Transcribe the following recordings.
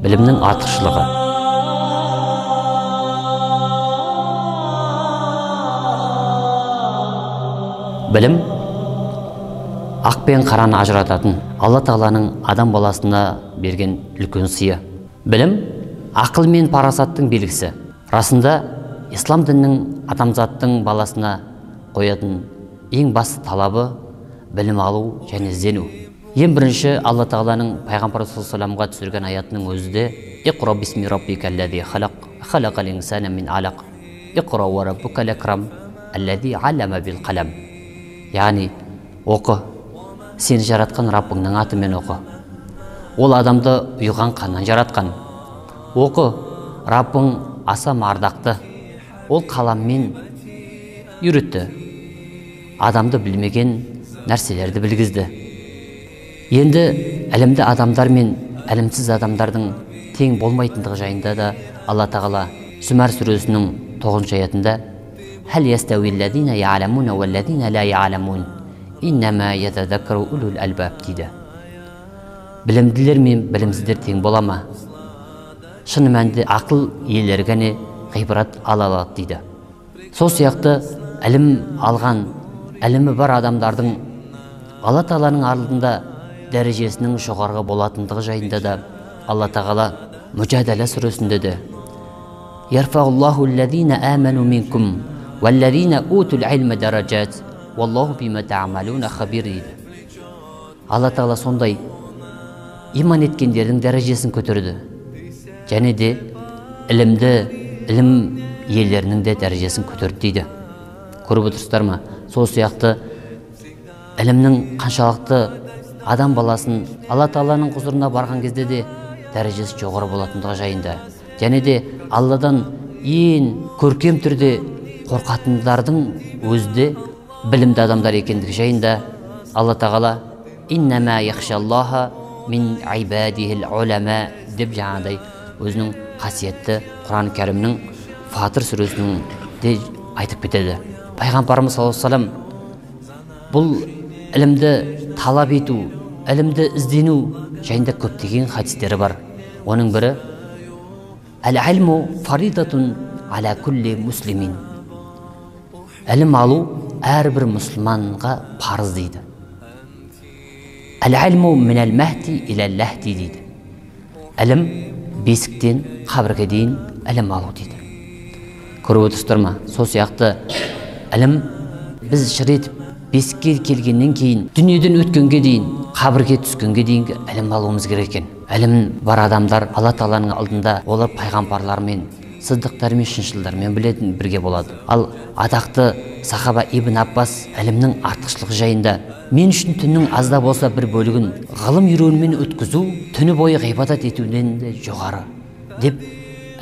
Білімнің артықшылығы. Білім ақ пен қараны ажырататын Алла Тағаланың адам баласына берген үлкен сыйы. Білім ақыл мен парасаттың белгісі. Расында ислам дінінің адамзаттың баласына қоятын ең басты талабы білім алу және іздену. Ең бірінші Алла Тағаланың пайғамбар саллаллаху алейхи түсірген аятының өзі де «Иқра бисми раббикаллази халақ, халақал инсана мин алақ, иқра уа раббукал акрам, аллази аллама бил қалам». Яғни, оқы, сені жаратқан Раббыңның атымен оқы. Ол адамды ұйыған қаннан жаратқан. Оқы, Раббың аса мардақты. Ол қаламмен үйретті. Адамды білмеген нәрселерді білгізді. Енді ілімді адамдар мен ілімсіз адамдардың тең болмайтындығы жайында да Алла Тағала Зүмәр сүресінің 9 аятында «Хәл ястауилладина я'ламуна валладина ла я'ламун, иннама ятазаккару улул албаб» дейді. Білімділер мен білімсіздер тең бола ма? Шын мәнінде ақыл иелері ғана ғибрат ала алады дейді. Сол сияқты ілім алған, ілімі бар адамдардың Алла Тағаланың алдында дәрежесінің жоғарғы болатындығы жайында да Алла Тағала Мүжадала сүресінде де «Ярфағуллаху аллазина аману минкум валлазина утул илма даражат, валлаху бима та'малуна хабир» дейді. Алла Тағала сондай иман еткендердің дәрежесін көтерді. Және де ілімді, ілім иелерінің де дәрежесін көтерді дейді. Көріп отырсыздар ма? Сол сияқты ілімнің қаншалықты адам баласын Алла Тағаланың құзырына барған кезде де дәрежесі жоғары болатындығы жайында. Және де Алладан ең көркем түрде қорқатындардың өзі де білімді адамдар екендігі жайында Алла Тағала «Иннама яхшаллаха мин ибадихил улама» деп жаңағыдай өзінің қасиетті Құран Кәрімнің Фатыр сүресінің де айтып кетеді. Пайғамбарымыз саллаллаху алейхи вассалам бұл ілімді талап ету, ілімді іздену жайында көптеген хадистері бар. Оның бірі «Әл-илму фаридатун аля кулли муслимин». Ілім алу әрбір мұсылманға парыз дейді. «Әл-илму минәл мәһди иләл ләһди» дейді. Ілім бесіктен қабірге дейін ілім алу дейді. Көріп отырсыздар ма? Сол сияқты ілім біз шыр етіп бесікке келгеннен кейін, дүниеден өткенге дейін, қабірге түскенге дейінгі ілім алуымыз керек екен. Ілім бар адамдар Алла Тағаланың алдында олар пайғамбарлармен, сыдықтармен, шыншылдармен білетін бірге болады. Ал атақты сахаба Ибн Аббас ілімнің артықшылығы жайында мен үшін түннің аз да болса бір бөлігін ғылым үйренумен өткізу түні бойы ғибадат етуден де жоғары деп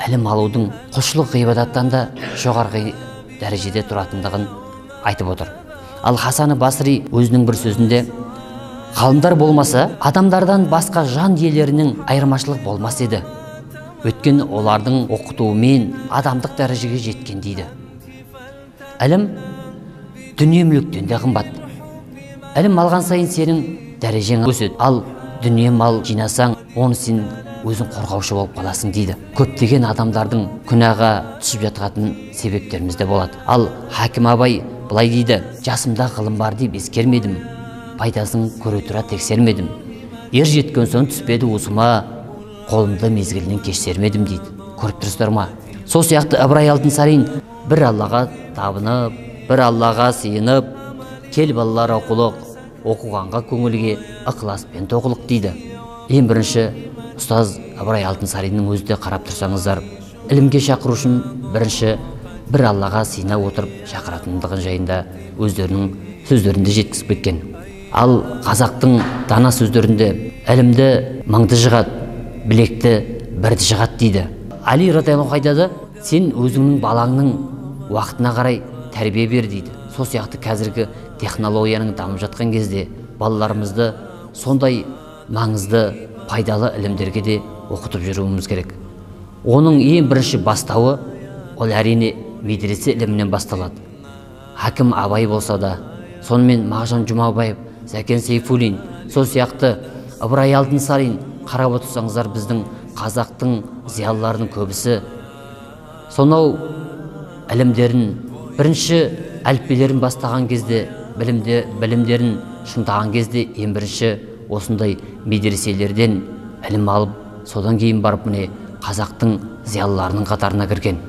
ілім алудың құлшылық ғибадаттан да жоғарғы дәрежеде тұратындығын айтып отыр. Ал Хасаны Басри өзінің бір сөзінде ғалымдар болмаса, адамдардан басқа жан иелерінің айырмашылық болмас еді. Өйткені олардың оқытуымен адамдық дәрежеге жеткен дейді. Ілім дүние мүліктен де қымбат. Ілім алған сайын сенің дәрежең өседі. Ал дүние мал жинасаң, оны сен өзің қорғаушы болып қаласың дейді. Көптеген адамдардың күнәға түсіп жататын себептеріміз де болады. Ал Хакім Абай былай дейді: жасымда ғылым бар деп ескермедім, пайдасын көре тұра тексермедім. Ер жеткен соң түспеді уысыма, қолымды мезгілінен кеш сермедім дейді. Көріп тұрсыздар ма? Сол сияқты Ыбырай Алтынсарин бір Аллаға табынып, бір Аллаға сыйынып, кел балалар оқулық, оқығанға көңілге ықыласпен тоқылық дейді. Ең бірінші ұстаз Ыбырай Алтынсариннің өзі де қарап тұрсаңыздар, ілімге шақыру үшін бірінші бір Аллаға сыйына отырып шақыратындығын жайында өздерінің сөздерінде жеткізіп кеткен. Ал қазақтың дана сөздерінде ілімді мыңды жығады, білекті бірді жығады дейді. Али радиаллаху анху айтады, сен өзіңнің балаңның уақытына қарай тәрбие бер дейді. Сол сияқты қазіргі технологияның дамып жатқан кезде балаларымызды сондай маңызды, пайдалы ілімдерге де оқытып жүруіміз керек. Оның ең бірінші бастауы ол әрине медресе ілімінен басталады. Хакім Абай болса да, сонымен Мағжан Жұмабаев, Сәкен Сейфуллин, сол сияқты Ыбырай Алтынсарин, қарап отырсаңыздар біздің Қазақтың зиялыларының көбісі сонау ілімдерін, бірінші әліппелерін бастаған кезде, білімдерін шыңдаған кезде ең бірінші осындай медреселерден ілім алып, содан кейін барып міне қазақтың зиялыларының қатарына кірген.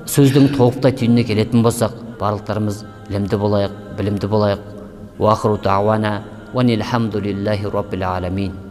Сөздің толықтай түйініне келетін болсақ, барлықтарымыз ілімді болайық, білімді болайық. Уа ақыру дағуана уанилхамдулиллахи раббил аламин.